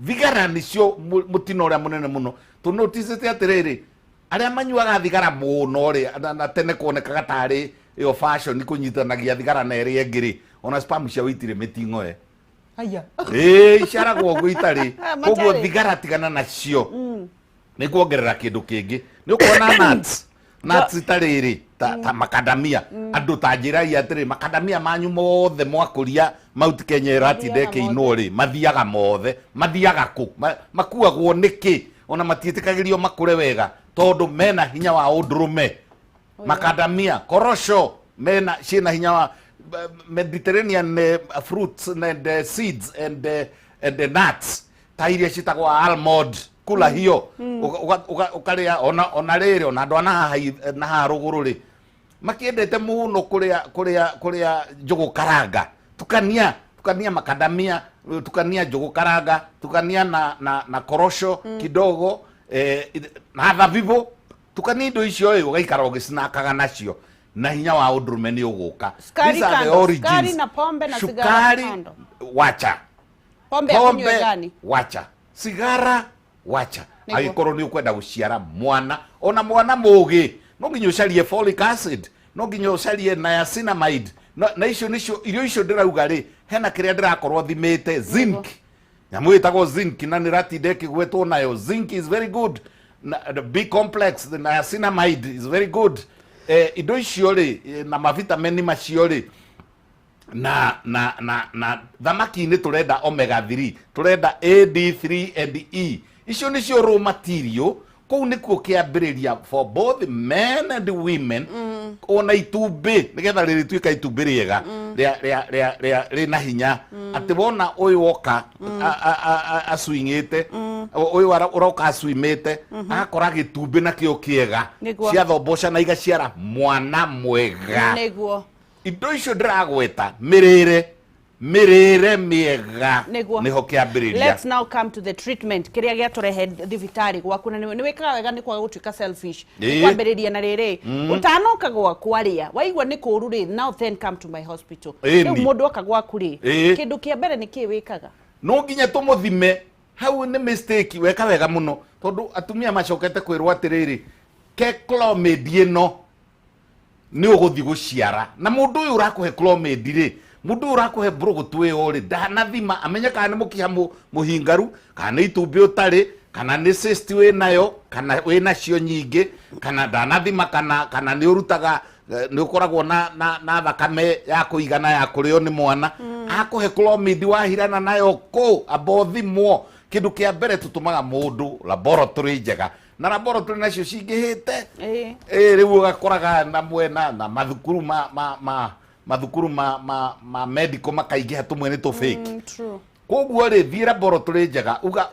thigara nĩcio mũtino ũrĩa mũnene mũno. Tũnoticĩte atĩrĩrĩ, arĩa manyuaga thigara mũno rĩ, na tene kuonekaga tarĩ ĩyo fashion kũnyitanagia thigara na ĩrĩa ĩngĩ rĩ, ona sperm ciao itirĩ mĩting'oe. Aya. Ĩĩ, icaragwo ũguo itarĩ. Koguo Matarĩ. thigara tigana nacio. Nĩ kuongerera kĩndũ kĩngĩ, nĩ ũkuona nuts ta rĩrĩ ta makadamia. Andũ ta njĩrai atĩrĩ, makadamia manyu mothe mwakũria Mount Kenya ĩratinda Mathiaga. ĩkĩinwo rĩ, mathiaga mothe, mathiaga kũ? Makuagwo nĩkĩ? Ona matiĩtĩkagĩrio makũre wega tondũ mena hinya wa ũndũrũme. Makadamia, korosho, mena ciĩna hinya wa Mediterranean fruits and seeds and the nuts ta iria ciĩtagwo almond, kula hiyo. Ũkarĩa ona rĩrĩ, ona andũ a na haha rũgũrũ rĩ, makĩendete mũno kũrĩa njũgũ karanga. Tukania makadamia, tukania njũgũ karanga, tukania na korosho kidogo, na thabibũ. Tukania indo icio ĩ, ũgaikara ũgĩcinakaga nacio na hinya wa ũndũrũme nĩ ũgũka. Sukari These are the kando. origins. Sukari na pombe na sigara Sukari kando. wacha. Pombe ya kunywa Pombe gani? wacha, sigara wacha. Nĩguo. Angĩkorwo nĩ ũkwenda gũciara mwana, ona mwana mũgĩ, no nginya ũcarie folic acid, no nginya ũcarie niacinamide, na icio nĩcio irio icio ndĩrauga rĩ. Hena kĩrĩa ndĩrakorwo thimĩte, zinc, nyamũ ĩtagwo zinc, na nĩ ratinda ĩkĩgwetwo nayo. Zinc is very good, na the B complex, the niacinamide is very good. Indo icio rĩ, na mavitamini macio rĩ. Na thamaki-inĩ tũrenda omega 3, tũrenda A, D 3 and E. Icio nĩcio raw material. Kũu nĩkuo kĩambĩrĩria for both men and women. Ona itumbĩ, nĩgetha rĩrĩtuĩka itumbĩ rĩega rĩa rĩna hinya, atĩ wona ũyũ woka aswing'ĩte, ũyũ ũroka aswimĩte, agakora gĩtumbĩ nakĩo kĩega. Ciathomboca na igaciara mwana mwega. Indo icio ndĩragweta, mĩrĩre mĩega, nĩho kĩambĩrĩria. Let's now come to the treatment, kĩrĩa gĩatũrehe thibitarĩ gwaku, na nĩ wĩkaga wega nĩ kwaga gũtuĩka selfish. Kwambĩrĩria na rĩrĩ, ũtanoka gwakwa rĩa waigua nĩ kũũru rĩ, now then come to my hospital. Rĩu mũndũ oka gwaku rĩ, kĩndũ kĩa mbere nĩ kĩĩ wĩkaga? No nginya tũmũthime. Hau nĩ mistake. Weka wega mũno, tondũ atumia macokete kwĩrwo atĩrĩrĩ, ke Clomid ĩno nĩ ũgũthiĩ gũciara. Na mũndũ ũyũ ũrakũhe Clomid rĩ, mũndũ ũyũ ũrakũhe mbũrũgũtũ ĩyo rĩ, ndanathima amenye kana nĩ mũkiha mũhingaru, kana nĩ itumbĩ ũtarĩ, kana nĩ cyst wĩ nayo, kana wĩ nacio nyingĩ, kana ndanathima kana nĩ ũrutaga nĩ ũkoragwo na thakame ya kũigana ya kũrĩo nĩ mwana. Akũhe Clomid wahirana nayo kũ? Amba ũthimwo. Kĩndũ kĩa mbere, tũtũmaga mũndũ laboratory njega, na laboratory nacio cingĩhĩte. Ĩ rĩu ũgakoraga na mwena na mathukuru ma mathukuru ma medical makaingĩha, tũmwe nĩ tũ fake. Koguo rĩ, thiĩ laboratory njega, uga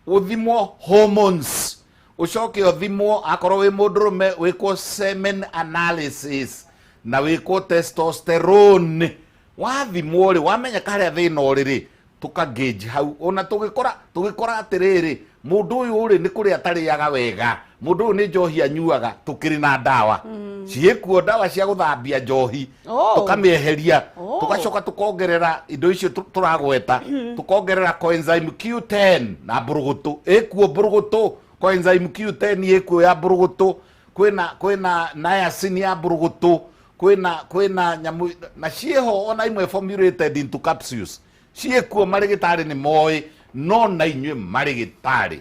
ũthimwo hormones, ũcoke ũthimwo akorwo wĩ mũndũrũme wĩkwo semen analysis na wĩkwo testosterone. Wathimwo rĩ, wamenya karĩa thĩna ũrĩ rĩ, tũkangauge hau. Ona tũgĩkora atĩrĩrĩ, mũndũ ũyũ rĩ, nĩ kũrĩa atarĩaga wega, mũndũ ũyũ nĩ njohi anyuaga, tũkĩrĩ na ndawa ciĩkuo, ndawa cia gũthambia njohi. Tũkamĩeheria. Tũgacoka tũkongerera indo icio tũragweta, tũkongerera coenzyme Q10 na mbũrũgũtũ ĩkuo. Mbũrũgũtũ, coenzyme Q10 ĩkuo ya mbũrũgũtũ, kwĩna niacin ya mbũrũgũtũ, kwĩna nyamũ na ciĩho, ona imwe formulated into capsules ciĩkuo. Marĩgĩtarĩ nĩ moĩ, no na inyuĩ marĩgĩtarĩ,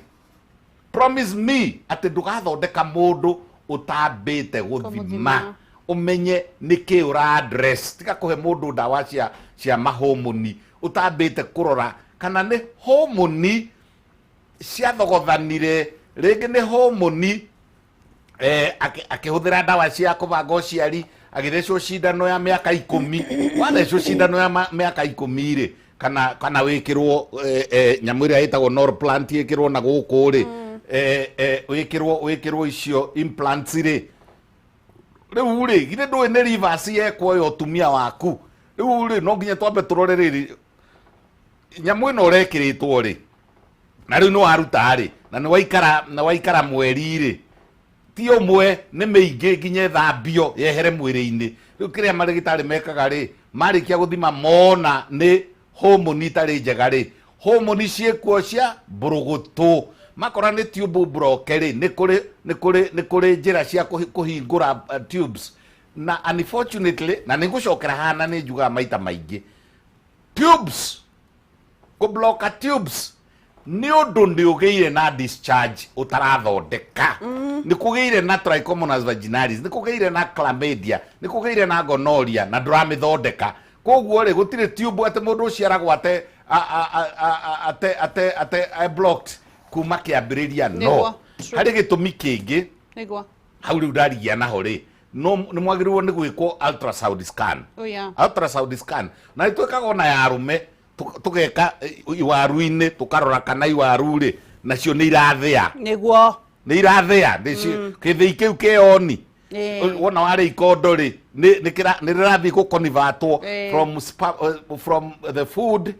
promise me atĩ ndũgathondeka mũndũ ũtambĩte gũthima. Kũmũthima. Ũmenye nĩkĩ ũra address. Tiga kũhe mũndũ ndawa cia mahomoni ũtambĩte kũrora kana nĩ homoni ciathogothanire, rĩngĩ nĩ homoni akĩhũthĩra ndawa cia kũbanga ũciari, agĩthecwo cindano ya mĩaka 10. Wathecwo cindano ya mĩaka 10 rĩ, kana wĩkĩrwo nyamũ ĩrĩa ĩtagwo Norplant, ĩkĩrwo na gũkũ rĩ, wĩkĩrwo icio implants rĩ, rĩu rĩ, githĩ ndũĩ nĩ reverse yekwo ya ũtumia waku? Rĩu rĩ, no nginya twambe tũrore rĩrĩ, nyamũ ĩno ũrekĩrĩtwo rĩ, na rĩu nĩ waruta rĩ, na nĩ waikara mweri rĩ, ti ũmwe, nĩ mĩingĩ, nginya ĩthambio yehere mwĩrĩ-inĩ. Rĩu kĩrĩa marĩgĩtarĩ mekaga rĩ, marĩkia gũthima mona nĩ homoni itarĩ njega rĩ, homoni ciĩkuo cia mbũrũgũtũ. Makora nĩ tube block rĩ, nĩ kũrĩ njĩra cia kũhingũra tubes. Na unfortunately, na nĩ ngũcokera haha, na nĩ njugaga maita maingĩ, tubes, kũblocka tubes nĩ ũndũ nĩ ũgĩire na discharge ũtarathondeka, nĩ kũgĩire na Trichomonas vaginalis, nĩ kũgĩire na chlamydia, nĩ kũgĩire na gonorrhea, na ndũramĩthondeka. Koguo rĩ, gũtirĩ tube atĩ mũndũ ũciaragwo ate a- blocked kuma kĩambĩrĩria, no harĩ gĩtũmi kĩngĩ. Hau rĩu ndarigia naho rĩ, no nĩ mwagĩrĩirwo nĩ gwĩkwo ultrasound scan. Ultrasound scan na nĩ twĩkaga ona ya arũme, tũgeka iwaru-inĩ, tũkarora kana iwaru rĩ nacio nĩ irathĩa. Nĩ irathĩa kĩthĩi kĩu kĩoni. Wona warĩ ikondo rĩ, nĩ rĩrathiĩ gũkonivatwo from the food,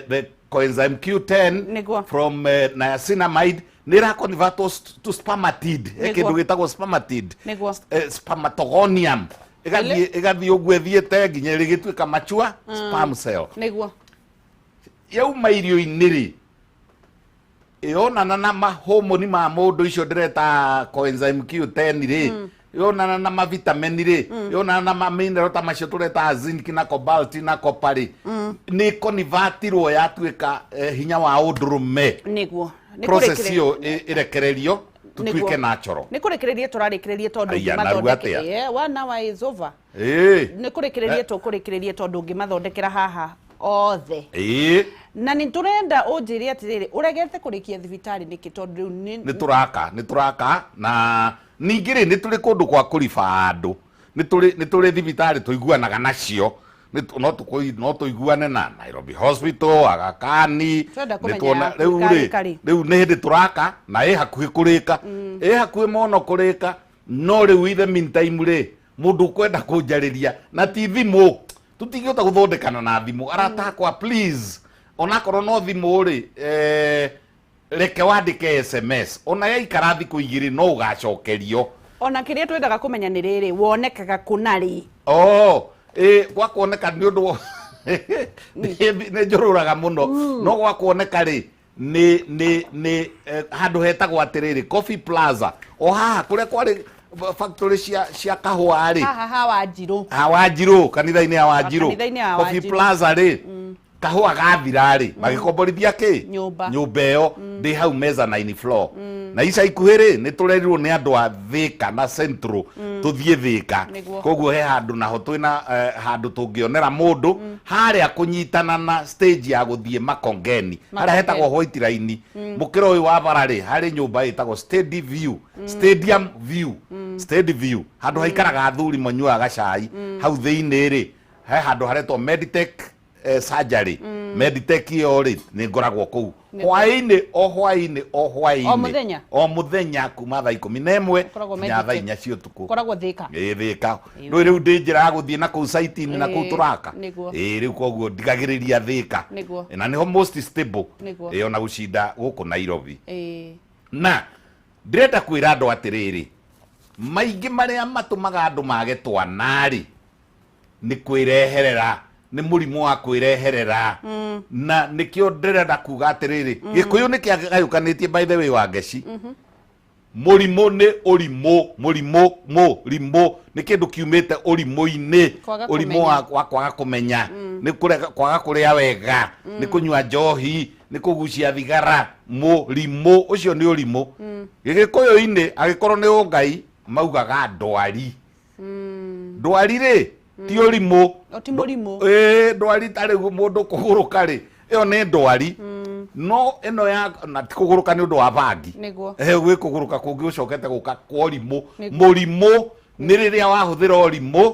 the coenzyme Q10, from niacinamide, nĩ ĩrakonivatwo to spermatid. He kĩndũ gĩtagwo spermatid, spermatogonium, ĩgathiĩ ũguo ĩthiĩte nginya ĩrĩgĩtuĩka mature sperm cell. Yauma irio-inĩ rĩ, yonana na mahomoni ma mũndũ icio ndĩreta coenzyme Q10 rĩ, yonana na mavitamini rĩ, yonana na mamineral ta macio tũreta zinc na cobalt na copper rĩ, nĩ konivatirwo yatuĩka hinya wa ũndũrũme. Nĩ Process kũrĩkĩrĩria. Ĩyo ĩrekererio. Tutuike natural. Nĩ kũrĩkĩrĩria tũrarĩkĩrĩria tondũ Aya, narua ũngĩmathondeke- atĩa? Yeah, one hour is over. Ĩĩ. Nĩ kũrĩkĩrĩria tũkũrĩkĩrĩria tondũ ũngĩmathondekera haha othe. Ĩĩ. Na nĩ tũrenda ũnjĩre atĩrĩrĩ, ũregete kũrĩkia thibitarĩ nĩkĩ tondũ rĩu nĩ Nĩ tũraka na ningĩ rĩ, nĩ tũrĩ kũndũ kwa kũriba andũ, nĩ tũrĩ thibitarĩ tũiguanaga nacio. No tũiguane na Nairobi Hospital, Aga Khan. Twenda kũmenya Nĩ rĩu rĩ ĩkarĩka rĩ. Rĩu nĩ hĩndĩ tũraka na ĩ hakuhĩ kũrĩka, ĩ hakuhĩ mũno kũrĩka. No rĩu in the meantime rĩ, mũndũ ũkwenda kũnjarĩria na ti thimũ, tũtingĩhota gũthondekana na thimũ. Arata akwa, please, onakorwo no thimũ rĩ, reke wandĩke SMS, ona yaikara thikũ 2 no ũgacokerio. Ona kĩrĩa twendaga kũmenya nĩ rĩrĩ, wonekaga kũna rĩ? Oh, ĩ gwa kuoneka nĩ ũndũ nĩ njũrũraga mũno, no gwa kuoneka rĩ, nĩ handũ hetagwo atĩrĩrĩ, Coffee Plaza, o haha kũrĩa kwarĩ factory cia kahũa rĩ. Haha ha Wanjirũ. Ha Wanjirũ, kanitha-inĩ ya Wanjirũ. Kanitha-inĩ ya Coffee Wanjirũ. Plaza rĩ, kahũa gathira rĩ, magĩkomborithia kĩ Nyũmba. Nyũmba ĩyo ndĩ hau mezzanine floor. Na ica ikuhĩ rĩ, nĩ tũrerirwo nĩ andũ a Thĩka na Central tũthiĩ Thĩka. Koguo he handũ naho twĩna handũ tũngĩonera mũndũ harĩa kũnyitana na stage ya gũthiĩ Makongeni, harĩa hetagwo White Line, mũkĩra ũyũ wa bara rĩ, harĩ nyũmba ĩtagwo Steady View, Stadium View, Steady View, handũ haikaraga athuri manyuaga gacai. Hau thĩinĩ rĩ, he handũ haretwo Meditech surgery. Meditech ĩyo rĩ, nĩ ngoragwo kũu hwaĩ-inĩ, o hwaĩ-inĩ, o hwaĩ-inĩ. O mũthenya? O mũthenya kuma thaa 11 Ũkoragwo nginya thaa Meditech. 4 cia ũtukũ. Ũkoragwo Thĩka? Ĩ, Thĩka. Rĩu ndĩ njĩra ya gũthiĩ na kũu site-inĩ na kũu tũraka. Ĩ, rĩu koguo ndigagĩrĩria Thĩka. Na nĩho most stable. Ĩ, ona gũcinda gũkũ Nairobi. Na ndĩrenda kwĩra andũ atĩrĩrĩ, maingĩ marĩa matũmaga andũ mage twana rĩ, nĩ kwĩreherera, nĩ mũrimũ wa kwĩreherera. Na nĩkĩo ndĩrenda kuga atĩrĩrĩ, Gĩkũyũ nĩ kĩagayũkanĩtie, by the way, wa ngeci. Mũrimũ nĩ ũrimũ, mũrimũ, mũrimũ nĩ kĩndũ kiumĩte ũrimũ-inĩ. Kwaga Ũrimũ kũmenya. wa kwaga kũmenya, nĩ kũrega, kwaga kũrĩa wega, nĩ kũnyua njohi, nĩ kũgucia thigara. Mũrimũ ũcio nĩ ũrimũ. Gĩgĩkũyũ-inĩ, angĩkorwo nĩ ũngai, maugaga ndwari. Ndwari rĩ, ti ũrimũ. O ti mũrimũ. Ĩĩ, ndwari ta rĩu mũndũ kũgũrũka rĩ, ĩyo nĩ ndwari. No ĩno ya na ti kũgũrũka nĩ ũndũ wa bangi. Gwĩ kũgũrũka kũngĩ ũcokete gũka kwa ũrimũ. Mũrimũ nĩ rĩrĩa wahũthĩra ũrimũ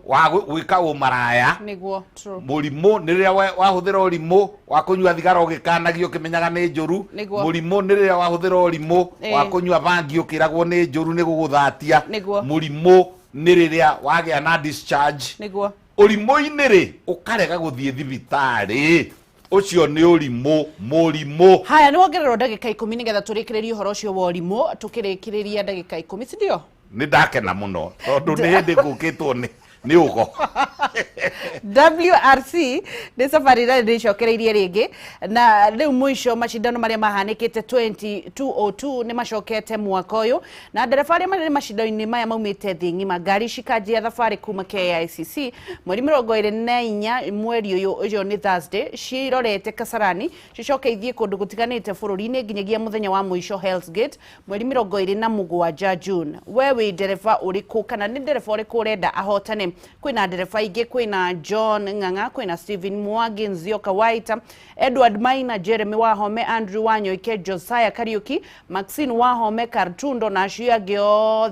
wa gwĩka ũmaraya. Nĩguo, true. Mũrimũ nĩ rĩrĩa wahũthĩra ũrimũ wa kũnyua thigara ũgĩkanagio ũkĩmenyaga nĩ njũru. Mũrimũ nĩ rĩrĩa wahũthĩra ũrimũ wa kũnyua bangi ũkĩragwo nĩ njũru, nĩ gũgũthatia. Mũrimũ nĩ rĩrĩa wagĩa na discharge. Ũrimũ-inĩ rĩ, ũkarega gũthiĩ thibitarĩ, ũcio nĩ ũrimũ, mũrimũ. Haya, nĩ wongererwo ndagĩka 10 nĩgetha tũrĩkĩrĩrie ũhoro ũcio wa ũrimũ, tũkĩrĩkĩrĩria ndagĩka 10, si ndio? Nĩ ndakena mũno tondũ nĩ hĩndĩ ngũkĩtwo nĩ ũgo. WRC nĩ safari na ndĩcokereirie rĩngĩ, na rĩu mũico macindano marĩa mahanĩkĩte 2202 nĩ macokete mwaka ũyũ, na ndereba arĩa marĩ macindano-inĩ maya maumĩte thĩ ng'ima. Ngari cikanjia thabarĩ kuma KICC mweri 24 mweri ũyũ, ũcio nĩ Thursday, cirorete Kasarani, cicoke ithiĩ kũndũ gũtiganĩte bũrũri-inĩ nginyagia mũthenya wa mũico Hell's Gate mweri 27 June. We wĩ ndereba ũrĩkũ, kana nĩ ndereba ũrĩkũ ũrenda ahotane? Kwĩna ndereba ingĩ, kwĩna John Ng'ang'a, kwĩna Stephen Mwangi, Nzioka Waita, Edward Maina, Jeremy Wahome, Andrew Wanyoike, Josiah Kariuki, Maxine Wahome, Kartundo na acio angĩ othe.